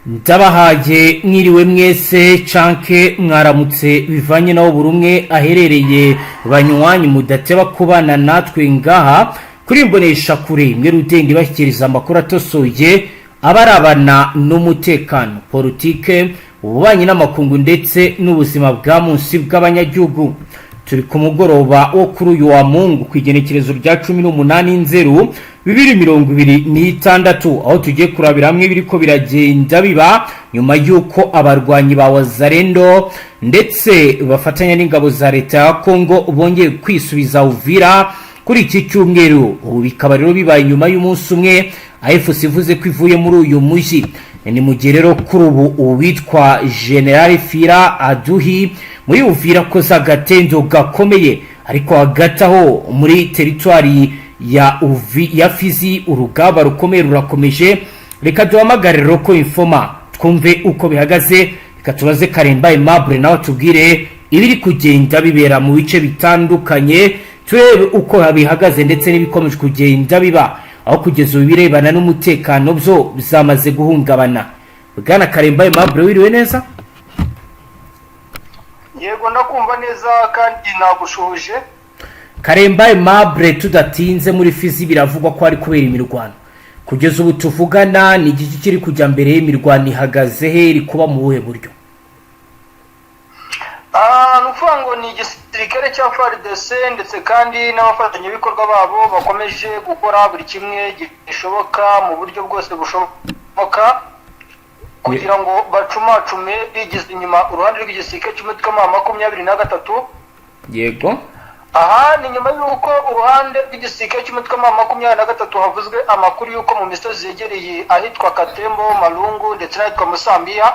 Ndabahaye mwiriwe mwese canke mwaramutse, bivanye naho buri umwe aherereye. Banywanyi mudateba kubana natwe ngaha kuri Imbonesha Kure imwe rudende, bashyikiriza amakuru atosoye abarabana n'umutekano, politike, ububanyi n'amakungu ndetse n'ubuzima bwa munsi bw'abanyagihugu. Turi ku mugoroba wo kuri uyu wa Mungu, ku igenekerezo rya 18 Nzeru 2026, aho tugiye kurabira hamwe ibiriko biragenda biba nyuma y'uko abarwanyi ba Wazalendo ndetse bafatanya n'ingabo za leta ya Kongo bongeye kwisubiza Uvira kuri iki cyumweru. Ubu bikaba rero bibaye nyuma y'umunsi umwe AFC ivuze ko ivuye muri uyu mujyi. Ni mu gihe rero kuri ubu uwitwa General Fira Aduhi muri Uvira akoze agatendo gakomeye, ariko hagati aho muri teritwari ya Uvi ya Fizi urugamba rukomeye rurakomeje. Reka duhamagare Roko Infoma twumve uko bihagaze. Reka tubaze Karemba Aimable nawe tubwire ibiri kugenda bibera mu bice bitandukanye, turebe uko bihagaze ndetse n'ibikomeje kugenda biba, aho kugeza ubu ibirebana n'umutekano byo byamaze guhungabana. Bwana Karemba Aimable, wiriwe neza? Yego, ndakumva neza kandi nagushuhuje. Karemba Aimable, tudatinze, muri Fizi biravugwa ko hari kubera imirwano. Kugeza ubu tuvugana ni igiki kiri kujya mbere y'imirwano? Ihagaze he? Iri kuba mu buhe buryo? Ni ukuvuga ngo ni igisirikare cya FARDC ndetse kandi n'abafatanyabikorwa babo bakomeje gukora buri kimwe gishoboka mu buryo bwose bushoboka kugira ngo bacumacume bigize inyuma uruhande rw'igisirikare cy'umutwe wa 23. Aha ni nyuma y'uko uruhande rw'igisirikare cy'umutwe wa 23 havuzwe amakuru y'uko mu misozi yegereye ahitwa Katembo, Malungu ndetse n'ahitwa Musambiya,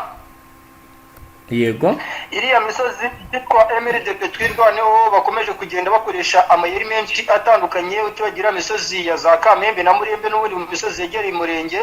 iriya misozi yitwa MRDP Twirwaneho bakomeje kugenda bakoresha amayeri menshi atandukanye, utibagira misozi ya za Kamembe na Murembe n'ubundi mu misozi yegereye umurenge,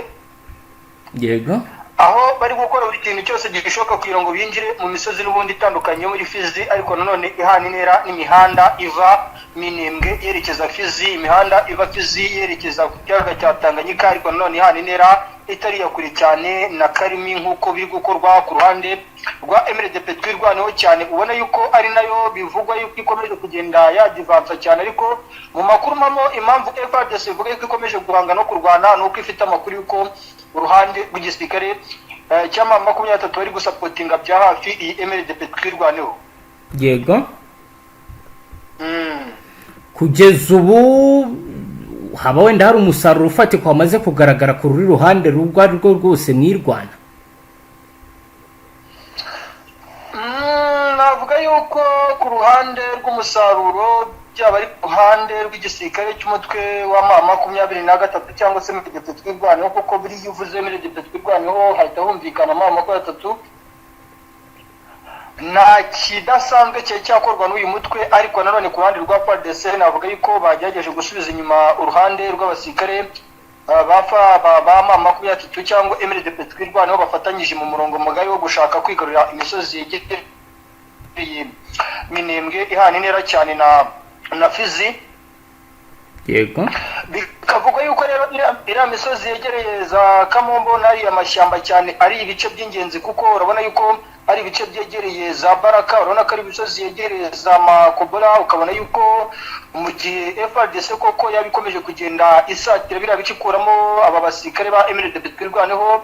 aho bari gukora buri kintu cyose gishoboka kugira ngo binjire mu misozi n'ubundi itandukanye yo muri Fizi, ariko nanone ihana intera n'imihanda iva Minembwe yerekeza Fizi, imihanda iva Fizi yerekeza ku kiyaga cya Tanganyika, ariko nanone ihana intera itari iya kure cyane na Karimi, nk'uko biri gukorwa ku ruhande rwa MRDP Twirwaneho cyane, ubona yuko ari nayo bivugwa yuko ikomeje kugenda yadivansa cyane. Ariko mu makuru mamo, impamvu FARDC ivuga yuko ikomeje guhanga no kurwana ni uko ifite amakuru yuko uruhande rw'igisirikare cy'ama 23 bari gusapotinga bya hafi iyi MRDP Twirwaneho. Kugeza ubu haba wenda hari umusaruro ufatika wamaze kugaragara ku ruri ruhande urwo ari rwo rwose mwirwana? Navuga yuko ku ruhande rw'umusaruro, byaba ari ku ruhande rw'igisirikare cy'umutwe wa 23 cyangwa se MRDP Twirwaneho, kuko buriya iyo uvuze MRDP Twirwaneho hahita humvikana 23, nta kidasanzwe cyari cyakorwa n'uyu mutwe. Ariko nanone ku ruhande rwa FARDC navuga yuko bagerageje gusubiza inyuma uruhande rw'abasirikare ba ba 23 cyangwa MRDP Twirwaneho bafatanyije mu murongo mugari wo gushaka kwigarurira imisozi yegereye Minembwe ihana intera cyane na Fizi. Bikavugwa yuko rero iriya misozi yegereye za Kamombo n'ariya mashyamba cyane ari ibice by'ingenzi, kuko urabona yuko ari ibice byegereye za Baraka, urabona ko ari imisozi yegereye za Makobora, ukabona yuko mu gihe FARDC koko yaba ikomeje kugenda isatira biriya bice, ikuramo aba basirikare ba MRDP Twirwaneho,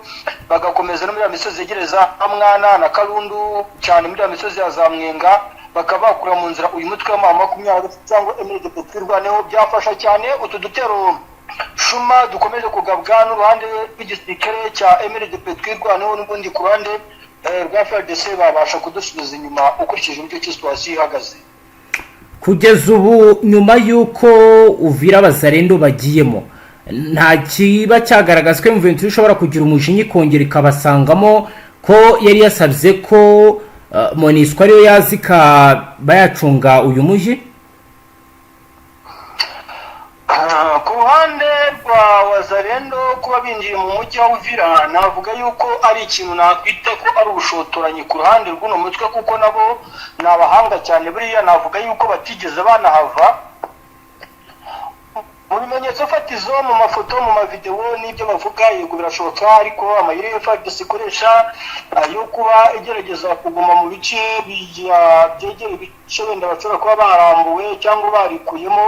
bagakomeza no muri iriya misozi yegereye za Mwana na Karundu, cyane muri iriya misozi ya za Mwenga, bakaba bakura mu nzira uyu mutwe wa 23 cyangwa MRDP Twirwaneho, byafasha cyane utu dutero shuma dukomeje kugabwa n'uruhande rw'igisirikare cya MRDP Twirwaneho. N'ubundi ku ruhande rwa FARDC babasha kudusubiza inyuma ukurikije uburyo ki situation ihagaze. Kugeza ubu, nyuma y'uko Uvira Abazarendo bagiyemo, nta kiba cyagaragaza ko M23 ishobora kugira umujinya ikongera ikabasangamo, ko yari yasabye ko MONUSCO ariyo yaza ikaba yacunga uyu mujyi? Ku ruhande rwa Wazarendo, kuba binjiye mu mujyi wa Uvira, navuga yuko ari ikintu nakwita ko ari ubushotoranyi ku ruhande rw'uno mutwe, kuko nabo ni abahanga cyane. Buriya navuga yuko batigeze banahava. Mu bimenyetso fatizo, mu mafoto, mu mavidewo n'ibyo bavuga, yego birashoboka, ariko amayeri ya FARDC ikoresha yo kuba igerageza kuguma mu bice byegereye ibice wenda bashobora kuba barambuwe cyangwa barikuyemo,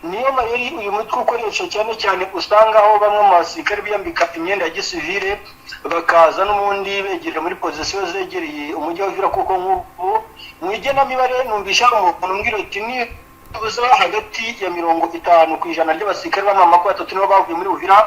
niyo mayeri uyu mutwe ukoresha cyane cyane. Usanga aho bamwe mu basirikare biyambika imyenda ya gisivile, bakaza n'ubundi begereye muri position zegereye umujyi wa Uvira, kuko nk'ubu mu igenamibare numvisha umuntu umbwira uti nibuza hagati ya 50% ry'abasirikare b'ama 30 nibo bavuye muri Uvira,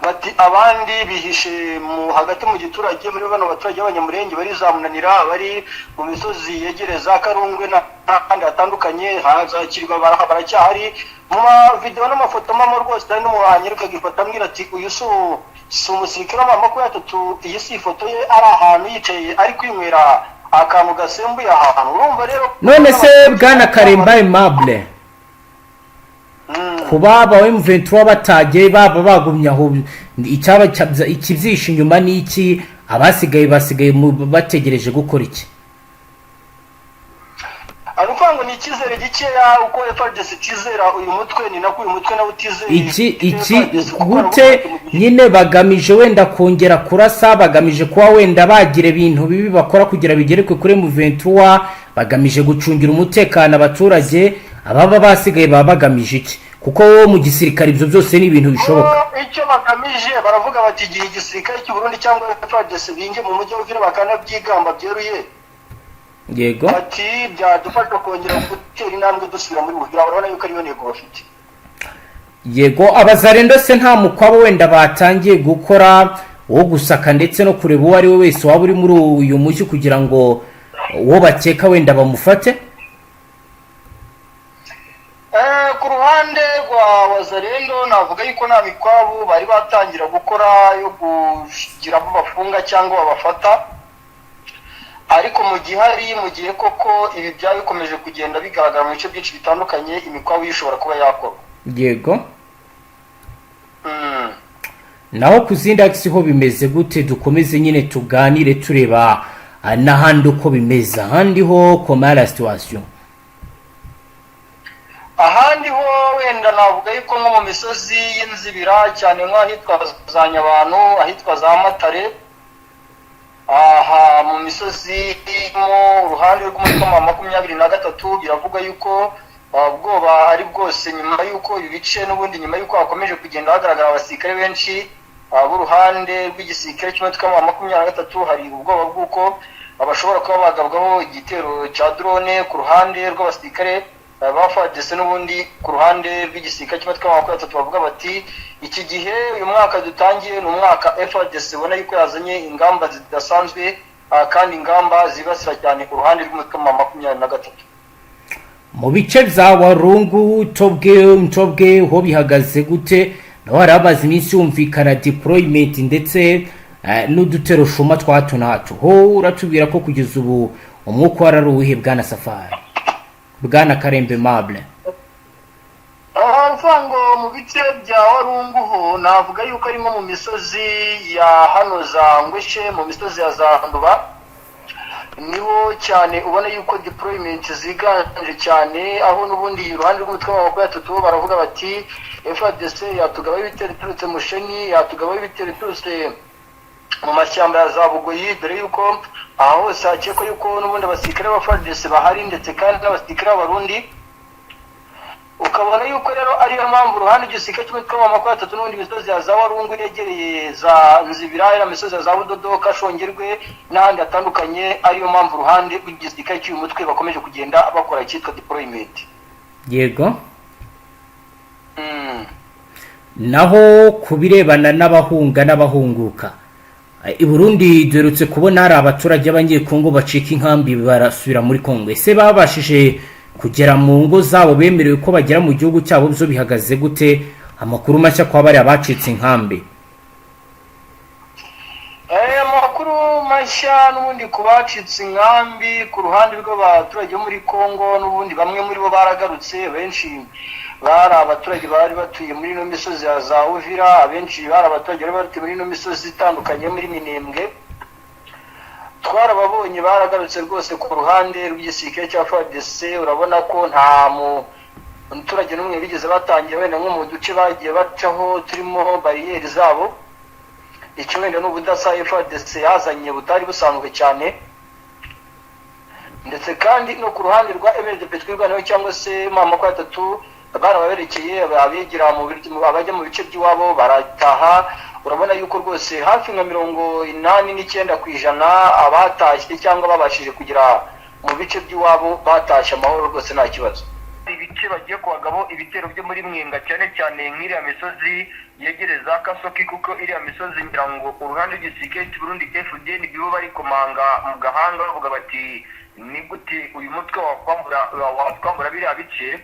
bati abandi bihishe mu hagati mu giturage, muri bano baturage b'Abanyamurenge bari za Munanira, bari mu misozi yegereza Karungwe n'ahandi hatandukanye hazakirwa, baracyahari. Mu mavidewo n'amafoto mpamo rwose, hari n'umuhanyi akagifata ambwira ati uyu si umusirikare wa 30, iyi si ifoto ye, ari ahantu yicaye ari kwinywera akantu gasembuye ahantu. Urumva rero. None se bwana Karemba Aimable, kuba ba M23 batagiye, baba bagumye aho, icyaba ikibyishe inyuma ni iki? Abasigaye basigaye bategereje gukora iki? Ari ukuvuga ngo ni icyizere gikeya. Uko FARDC itizera uyu mutwe, ni nako uyu mutwe nawe utizeye Iki iki FARDC, kuko gute? baravuga bati mu gihe Nyine bagamije wenda kongera kurasa, bagamije kuba wenda bagira ibintu bibi bakora kugira bigerekwe kuri M23, bagamije gucungira umutekano abaturage, ababa basigaye baba bagamije iki? Kuko wowe mu gisirikare ibyo byose ni ibintu bishoboka. Bo icyo bagamije, baravuga bati igihe igisirikare cy'u Burundi cyangwa FARDC binjiye mu mujyi wa Uvira bakanabyigamba byeruye, bati byadufasha kongera gutera intambwe dusubira muri Uvira. Urabona yuko ariyo ntego bafite. Yego, Abazarendo se nta mukwabo wenda batangiye gukora wo gusaka ndetse no kureba uwo ari we wese waba uri muri uyu mujyi, kugira ngo uwo bakeka wenda bamufate? Ku ruhande rwa Wazarendo navuga yuko nta mikwabu bari batangira gukora yo kugira abo bafunga cyangwa babafata, ariko mu gihe hari mu gihe koko ibi byaba bikomeje kugenda bigaragara mu bice byinshi bitandukanye, imikwabu ishobora kuba yakorwa. Naho ku zindi axes ho bimeze gute? Dukomeze nyine tuganire tureba n'ahandi uko bimeze, ahandi ho comment la situation? Ahandi ho wenda navuga yuko nko mu misozi y'Inzibira, cyane nk'ahitwa za Nyabantu, ahitwa za Matare, aha mu misozi irimo uruhande rw'umutwe wa 23, biravugwa yuko ubwoba ari bwose nyuma y'uko ibi bice n'ubundi, nyuma y'uko hakomeje kugenda hagaragara abasirikare benshi b'uruhande rw'igisirikare cy'umutwe wa 23. Hari ubwoba bw'uko bashobora kuba bagabwaho igitero cya drone ku ruhande rw'abasirikare ba FARDC. N'ubundi ku ruhande rw'igisirikare cy'umutwe wa 23 bavuga bati iki gihe, uyu mwaka dutangiye, ni umwaka FARDC ubona yuko yazanye ingamba zidasanzwe, kandi ingamba zibasira cyane uruhande rw'umutwe wa 23. Mu bice bya Warungu, Tobwe, Ntobwe ho bihagaze gute? Naho hari hamaze iminsi yumvikana deployment ndetse n'udutero shuma twa hato na hato. Ho uratubwira ko kugeza ubu umwuka wari ari uwuhe, bwana Safari, bwana Karembe Mable? Aha mvuga ngo mu bice bya Warungu ho navuga yuko ari nko mu misozi ya hano za Ngweshe, mu misozi ya za Nduba, niho cyane ubona yuko deployment ziganje cyane, aho n'ubundi iruhande rw'umutwe wa 30 baravuga bati FARDC yatugabaho ibitero iturutse Mushenyi, yatugabaho ibitero iturutse mu mashyamba ya za Bugoyi, dore yuko aha hose hakekwa yuko n'ubundi abasirikare ba FARDC bahari, ndetse kandi n'abasirikare b'Abarundi. Ukabona yuko rero ariyo mpamvu uruhande igisirikare cy'umutwe wa 30 n'ubundi misozi ya za Warungu yegereye za Nzibira, iriya misozi ya za Budodo, Kashongerwe n'ahandi hatandukanye, ariyo mpamvu uruhande rw'igisirikare cy'uyu mutwe bakomeje kugenda bakora icyitwa deployment. Naho ku birebana n'abahunga n'abahunguka i Burundi, duherutse kubona hari abaturage b'Abanyekongo bacika inkambi barasubira muri Kongo. Ese babashije kugera mu ngo zabo? Bemerewe ko bagera mu gihugu cyabo? Byo bihagaze gute? Amakuru mashya kwa bariya bacitse inkambi? Amakuru mashya n'ubundi ku bacitse inkambi ku ruhande rw'abaturage bo muri Kongo, n'ubundi bamwe muri bo baragarutse. Benshi bari abaturage bari batuye muri ino misozi ya za Uvira, abenshi bari abaturage bari batuye muri ino misozi itandukanye muri Minembwe. Twarababonye, baragarutse rwose. Ku ruhande rw'igisirikare cya FARDC urabona ko nta mu Umuturage n'umwe bigeze batangira, wenda nko mu duce bagiye bacaho turimo bariyeri zabo. Icyo wenda ni ubudasa FARDC yazanye butari busanzwe cyane. Ndetse kandi no ku ruhande rwa MRDP Twirwaneho cyangwa se M23, barababerekeye abigira abajya mu bice by'iwabo barataha. Urabona yuko rwose hafi nka 89% abatashye cyangwa babashije kugera mu bice by'iwabo batashye amahoro rwose, nta kibazo. Ibice bagiye kubagabo ibitero byo muri Mwenga, cyane cyane nk'iriya misozi yegereza Kasoki, kuko iriya misozi ngira ngo uruhande rw'igisirikare cy'u Burundi FDN bibo bari komanga mu gahanga bavuga bati: "Ni gute uyu mutwe wakwambura biriya bice?"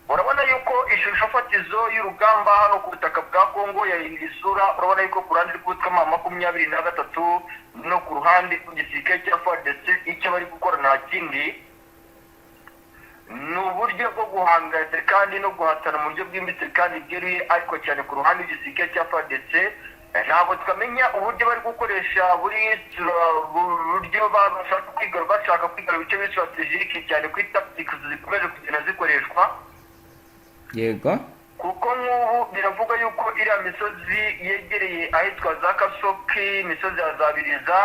Urabona yuko ishusho fatizo y'urugamba hano ku butaka bwa Kongo yahinduye isura. Urabona yuko ku ruhande rw'umutwe M23 no ku ruhande rw'igisirikare cya FARDC, icyo bari gukora nta kindi, ni uburyo bwo guhangana kandi no guhatana mu buryo bwimbitse kandi bweruye. Ariko cyane ku ruhande rw'igisirikare cya FARDC, ntabwo twamenya uburyo bari gukoresha buri buryo bashaka kwigarura ibice biri stratégique, cyane kuri tactics zikomeje kugenda zikoreshwa. Kuko nk'ubu biravuga yuko iriya misozi yegereye ahitwa za Kasoki, imisozi ya Zabiriza,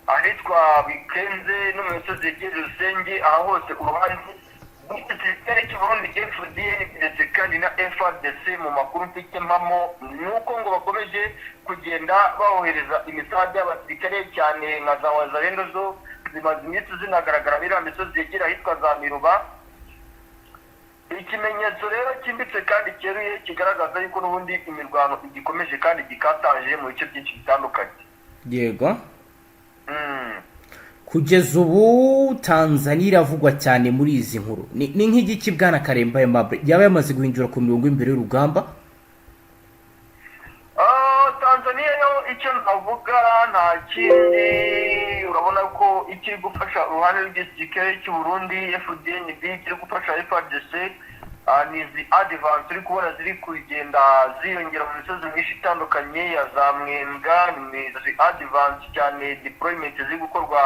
ahitwa Bikenze no mu misozi yegereye Rusenge, aha hose uruhande rw'igisirikare cy'u Burundi FDN ndetse kandi na FARDC, mu makuru mfite mpamo ni uko ngo bakomeje kugenda bawohereza imisada y'abasirikare, cyane nka za Wazalendo zo zimaze iminsi zinagaragara iriya misozi yegereye ahitwa za Miruba. Ikimenyetso rero cyimbitse kandi cyeruye kigaragaza yuko n'ubundi imirwano igikomeje kandi gikataje mu bice byinshi bitandukanye. Kugeza ubu Tanzania iravugwa cyane muri izi nkuru. Ni nk'igiki, bwana Karemba Aimable, yaba yamaze guhindura ku mirongo y'imbere y'urugamba? Ah, Tanzania yo icyo navuga nta kindi, urabona ko ikiri gufasha uruhande rw'igisirikare cy'u Burundi FDNB, kiri gufasha FARDC, ni izi advance uri kubona ziri kugenda ziyongera mu misozi myinshi itandukanye ya za Mwenga. Ni izi advance cyane, deployment ziri gukorwa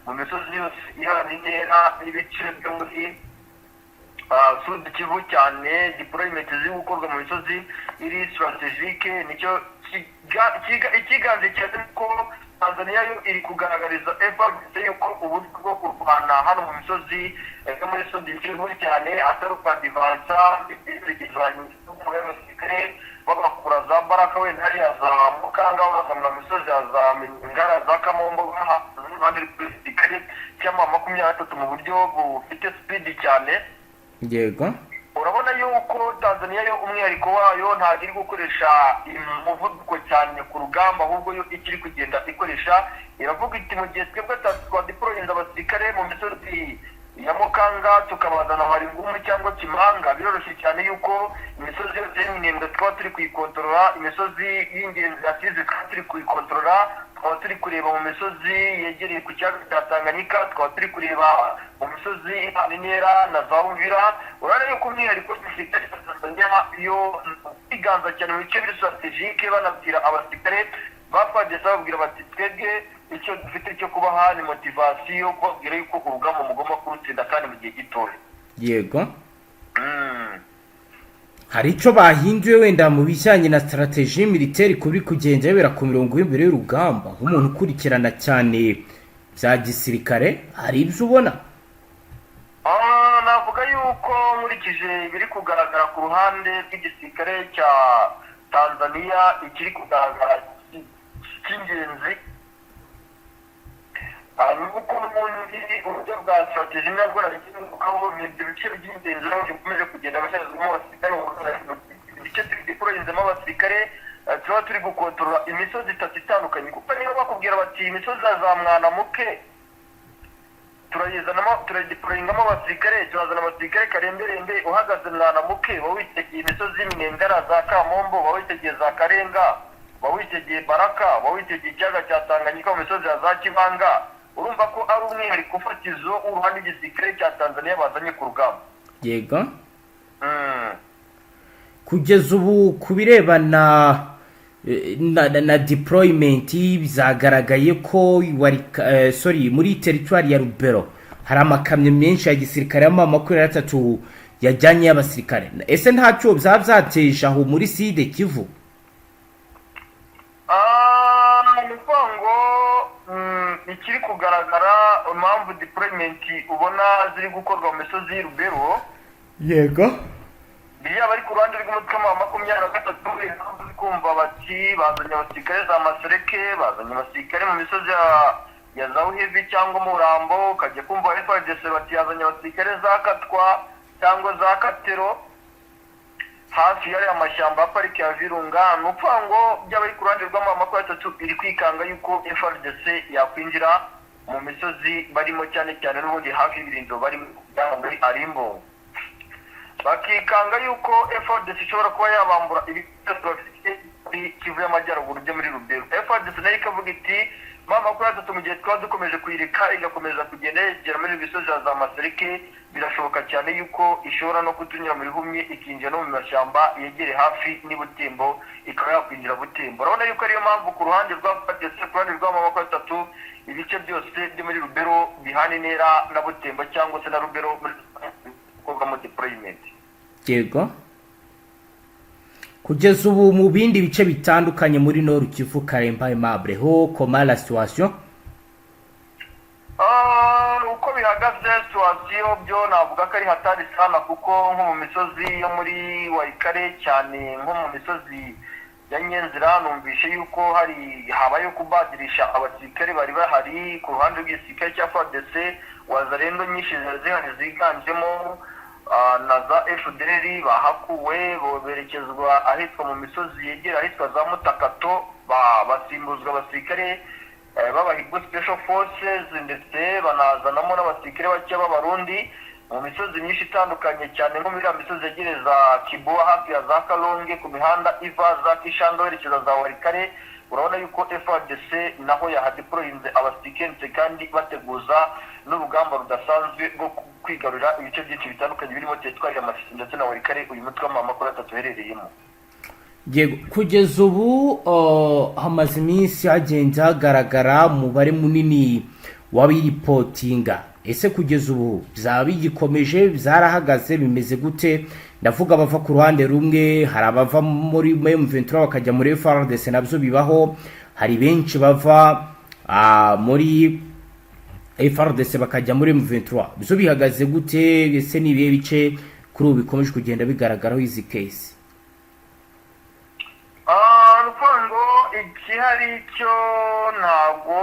mu misozi yose ihana intera n'ibice byo muri Sud Kivu, cyane deployment ziri gukorwa mu misozi iri stratégique. Nicyo ikiganje cyane, ko Tanzania yo iri kugaragariza FARDC yuko uburyo bwo kurwana hano mu misozi yo muri Sud Kivu cyane atari ukadivansa y'abasirikare babakura za Baraka, wenda hariya za Mukanga, bazamura misozi ya za Ngara, za Kamombo, iruhande rw'igisirikare cya M23 mu buryo bufite speed cyane. Urabona yuko Tanzania yo umwihariko wayo ntabwo iri gukoresha umuvuduko cyane ku rugamba, ahubwo yo ikiri kugenda ikoresha iravuga iti: "Mu gihe twebwe twadeployinze abasirikare mu misozi ya Mukanga, tukabazana Haringumu cyangwa Kimanga, biroroshye cyane yuko imisozi yose y'Iminembwe twaba turi kuyikontorora, imisozi y'ingenzi ya Fizi tukaba turi kuyikontorora, tukaba turi kureba mu misozi yegereye ku kiyaga cya Tanganyika, tukaba turi kureba mu misozi ihana intera na za Uvira." Urabona yuko umwihariko w'igisirikare cya Tanzania yo kwiganza cyane mu bice biri stratégique, banabwira abasirikare ba FARDC, bababwira bati: "Twebwe icyo dufite cyo kubaha ni motivation, kubabwira yuko urugamba mugomba kurutsinda kandi mu gihe gitoya." Hari icyo bahinduye wenda mu bijyanye na stratégie militaire kuri kugenda bibera ku mirongo y'imbere y'urugamba? Nk'umuntu ukurikirana cyane bya gisirikare, hari ibyo ubona? Ah, navuga yuko nkurikije ibiri kugaragara ku ruhande rw'igisirikare cya Tanzania, ikiri kugaragara cy'ingenzi ni uko n'ubundi uburyo bwa stratégie nabwo nabwo ni ibyo bice by'ingenzi aho bikomeje kugenda bashyizwemo abasirikare. Ibice turi deployinzemo abasirikare, tuba turi gukontorora imisozi itatu itandukanye, kuko niba bakubwira bati imisozi ya za Mwanamuke turayizanamo, turayideployingamo abasirikare, turazana abasirikare karemberembe, uhagaze Mwanamuke uba witegeye imisozi y'Iminengara, za Kamombo, uba witegeye za Karenga, uba witegeye Baraka, uba witegeye ikiyaga cya Tanganyika mu misozi ya za Kibanga. Urumva ko ari umwihariko fatizo w'uruhande rw'igisirikare cya Tanzania bazanye ku rugamba. Kugeza ubu ku birebana na deployment, bizagaragaye ko wari sorry, muri teritwari ya Rubero hari amakamyo menshi ya gisirikare ya M23. yajyanye y'abasirikare. Ese ntacyo byaba byateje aho muri Sud Kivu? Ni ukuvuga ngo ikiri kugaragara, impamvu deployment ubona ziri gukorwa mu misozi y'i Rubero, yaba ari ku ruhande rw'umutwe wa 23, impamvu uri kumva bati bazanye abasirikare za Masereke, bazanye abasirikare mu misozi ya za Uhevi cyangwa Murambo, ukajya kumva FARDC bati yazanye abasirikare za Katwa cyangwa za Katero hafi y'ariya mashyamba ya pariki ya Virunga, ni ukuvuga ngo byaba ari ku ruhande rw'ama 23 iri kwikanga yuko FARDC yakwinjira mu misozi barimo, cyane cyane n'ubundi hafi y'ibirindiro barimo muri Arimbo, bakikanga yuko FARDC ishobora kuba yabambura ibikoresho bafite muri Kivu y'Amajyaruguru byo muri Rubero. FARDC nayo ikavuga iti M23 mu gihe twaba dukomeje kuyireka igakomeza kugenda yegera muri misozi ya za Masereke, birashoboka cyane yuko ishobora no kutunyura mu rihumye ikinjira no mu mashyamba yegereye hafi n'i Butembo, ikaba yakwinjira Butembo. Urabona yuko ariyo mpamvu ku ruhande rwa FARDC, ku ruhande rwa M23, ibice byose byo muri Rubero bihana intera na Butembo cyangwa se na Rubero muri gukorwamo deployment. Yego, kugeza ubu mu bindi bice bitandukanye muri Nord Kivu, Karemba Aimable, ho comment la situation? Uko bihagaze situation byo navuga ko ari hatari sana, kuko nko mu misozi yo muri Walikale, cyane nko mu misozi ya Nyenzira, numvishe yuko hari habayeho kubadirisha abasirikare bari bahari ku ruhande rw'igisirikare cya FARDC. Wazalendo nyinshi ziba zihari ziganjemo na za FDLR, bahakuwe berekezwa ahitwa mu misozi yegera ahitwa za Mutakato, basimbuzwa abasirikare b'abahigo Special Forces, ndetse banazanamo n'abasirikare bake b'Abarundi mu misozi myinshi itandukanye, cyane nko muri iriya misozi yegereza Kibuwa, hafi ya za Kalonge, ku mihanda iva za Kishanga werekeza za Walikale. Urabona yuko FARDC naho yahadeployinze abasirikare kandi bateguza n'urugamba rudasanzwe rwo kwigarurira ibice byinshi bitandukanye birimo teritwari ya Masisi ndetse na Walikale uyu mutwe w'M23 uherereyemo. Yego, kugeza ubu hamaze iminsi hagenda hagaragara umubare munini w'abiripotinga. Ese kugeza ubu byaba bigikomeje, byarahagaze, bimeze gute? Ndavuga abava ku ruhande rumwe, hari abava muri M23 bakajya muri FARDC, nabyo bibaho. Hari benshi bava muri FARDC bakajya muri M23. Byo bihagaze gute? Ese ni ibihe bice kuri ubu bikomeje kugenda bigaragaraho izi case? Ni ukuvuga ngo ikihari cyo ntabwo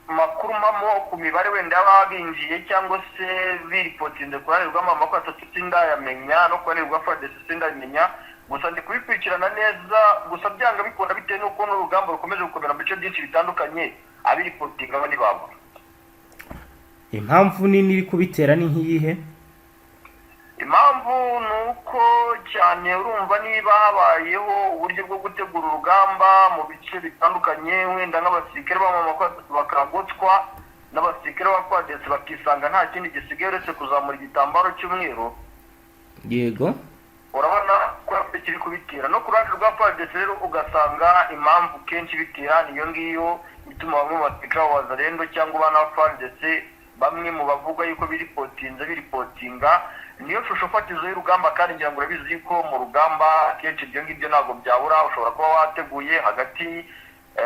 makuru mpamo ku mibare wenda y'ababa binjiye cyangwa se biripotinze ku ruhande rw'M23 sindayamenya, no ku ruhande rwa FARDC sindayamenya. Gusa ndi kubikurikirana neza. Gusa byanga bikunda, bitewe n'uko n'urugamba rukomeje gukomera mu bice byinshi bitandukanye, abiripotinga bo ntibabura. Impamvu nini iri kubitera ni nk'iyihe? Impamvu ni uko cyane urumva niba habayeho uburyo bwo gutegura urugamba mu bice bitandukanye, wenda nk'abasirikare b'M23 bakagotwa n'abasirikare ba FARDC, bakisanga nta kindi gisigaye uretse kuzamura igitambaro cy'umweru. Urabona ko kiri kubitera. No ku ruhande rwa FARDC rero ugasanga impamvu kenshi bitera niyo ngiyo ituma bamwe mu basirikare ba Wazalendo cyangwa bana ba FARDC, bamwe mu bavuga yuko biripotinze, biripotinga. Niyo shusho fatizo y'urugamba, kandi ngira ngo urabizi yuko mu rugamba akenshi ibyo ngibyo ntabwo byabura. Ushobora kuba wateguye hagati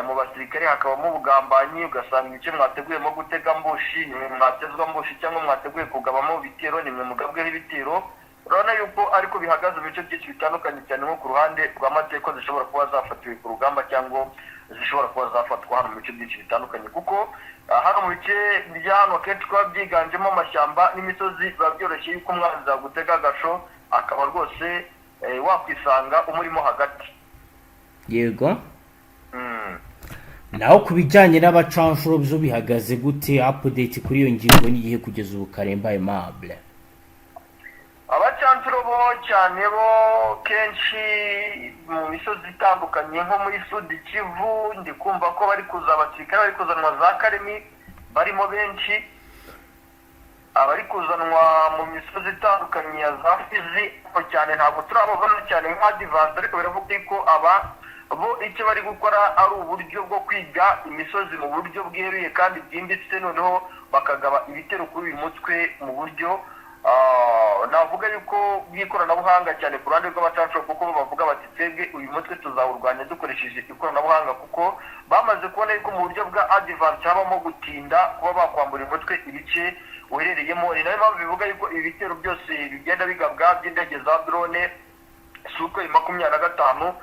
mu basirikare hakabamo ubugambanyi, ugasanga ibice mwateguyemo gutega ambush nimwe mwatezwa ambush, cyangwa mwateguye kugabamo ibitero nimwe mugabweho ibitero. Urabona yuko ariko bihagaze mu bice byinshi bitandukanye, cyane nko ku ruhande rw'amateka zishobora kuba zafatiwe ku rugamba cyangwa zishobora kuba zafatwa hano mu bice byinshi bitandukanye, kuko hano mu bice bya hano akenshi kuba byiganjemo amashyamba n'imisozi, biba byoroshye yuko umwanzi yagutega agasho akaba rwose wakwisanga umurimo hagati. Naho ku bijyanye n'abacanshuro byo bihagaze gute? Update kuri iyo ngingo n'igihe kugeza ubu, Karemba Aimable? Abacanshuro bo cyane bo kenshi mu misozi itandukanye nko muri Sud Kivu, ndi kumva ko bari kuza, abasirikare bari kuzanwa za Karemi barimo benshi, abari kuzanwa mu misozi itandukanye ya za Fizi. Ariko cyane ntabwo turababona cyane nka advance, ariko biravuga ko aba bo icyo bari gukora ari uburyo bwo kwiga imisozi mu buryo bweruye kandi bwimbitse, noneho bakagaba ibitero kuri uyu mutwe mu buryo Navuga yuko bw'ikoranabuhanga cyane ku ruhande rw'abacancuro, kuko bo bavuga bati: "Twebwe uyu mutwe tuzawurwanya dukoresheje ikoranabuhanga," kuko bamaze kubona yuko mu buryo bwa advance habamo gutinda kuba bakwambura umutwe ibice uherereyemo. Ni nayo mpamvu bivuga yuko ibi bitero byose bigenda bigabwa by'indege za drone Sukhoi 25,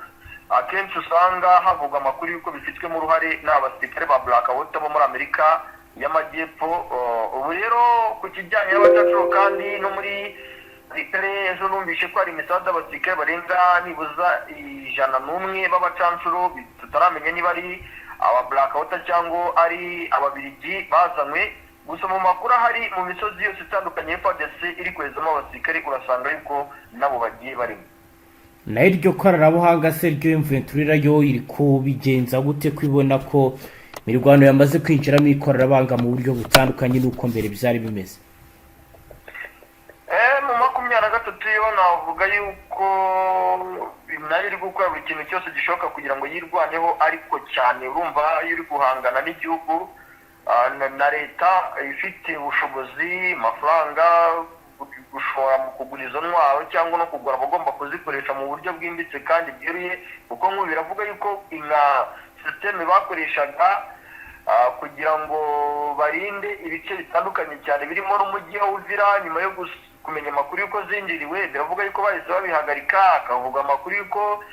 akenshi usanga havugwa amakuru y'uko bifitwemo uruhare n'abasirikare ba Blackwater bo muri Amerika y'Amajyepfo. Ubu rero ku kijyanye n'abacancuro kandi no muri gisirikare, ejo numvise ko hari imisanzu y'abasirikare barenga nibuza 101 b'abacancuro, tutaramenya niba ari aba Blackwater cyangwa ari Ababirigi bazanywe. Gusa mu makuru ahari, mu misozi yose itandukanye FARDC iri koherezamo abasirikare, urasanga yuko nabo bagiye barimo. Nayo iryo koranabuhanga se ryo M23 yo iri kubigenza gute, kwibona ko imirwano yamaze kwinjiramo ikoranabuhanga mu buryo butandukanye n'uko mbere byari bimeze? Mu 23 yo navuga yuko nayo iri gukora buri kintu cyose gishoboka kugira ngo yirwaneho, ariko cyane urumva iyo uri guhangana n'igihugu na leta ifite ubushobozi, amafaranga, gushora mu kugura izo ntwaro cyangwa no kugura abagomba kuzikoresha mu buryo bwimbitse kandi bweruye, kuko nk'ubu biravuga yuko nka système bakoreshaga kugira ngo barinde ibice bitandukanye cyane birimo n'umujyi wa Uvira, nyuma yo kumenya amakuru y'uko zinjiriwe, biravuga yuko bahise babihagarika. Akavuga amakuru y'uko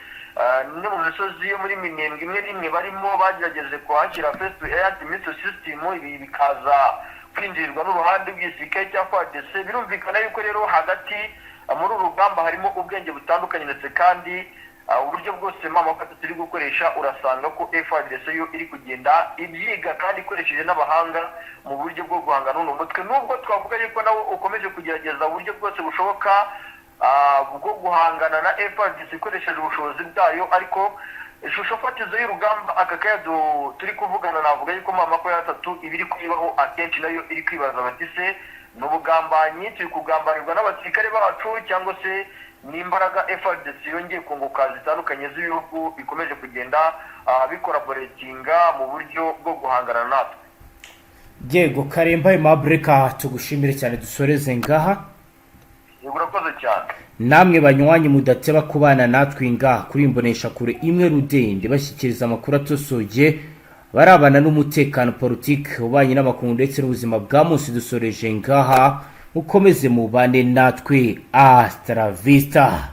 no mu misozi yo muri Minembwe imwe n'imwe barimo bagerageje kuhashyira face to air missile system, ibi bikaza kwinjirirwa n'uruhande rw'igisirikare cya FARDC. Birumvikana yuko rero hagati muri uru rugamba harimo ubwenge butandukanye, ndetse kandi uburyo bwose mama turi gukoresha, urasanga ko FARDC yo iri kugenda ibyiga kandi ikoresheje n'abahanga mu buryo bwo guhangana n'uno mutwe, nubwo twavuga yuko nawo ukomeje kugerageza uburyo bwose bushoboka bwo guhangana na FARDC ikoresheje ubushobozi bwayo. Ariko ishusho fatizo y'urugamba aka kanya turi kuvugana, navuga yuko mama 23 iba iri kuyibaho akenshi nayo iri kwibaza bati: "Se ni ubugambanyi, turi kugambanirwa n'abasirikare bacu, cyangwa se ni imbaraga FARDC yongeye kunguka zitandukanye z'ibihugu bikomeje kugenda bikoraboretinga mu buryo bwo guhangana natwe?" Yego, Karemba Aimable, reka tugushimire cyane, dusoreze ngaha. Yego, urakoze cyane. Namwe banywanyi mudateba kubana natwe ngaha kuri imbonesha kure imwe rudende, bashyikiriza amakuru atosoye barabana n'umutekano, politiki, ububanyi n'amakungu ndetse n'ubuzima bwa munsi, dusoreje ngaha. Mukomeze mubane natwe. Hasta la vista.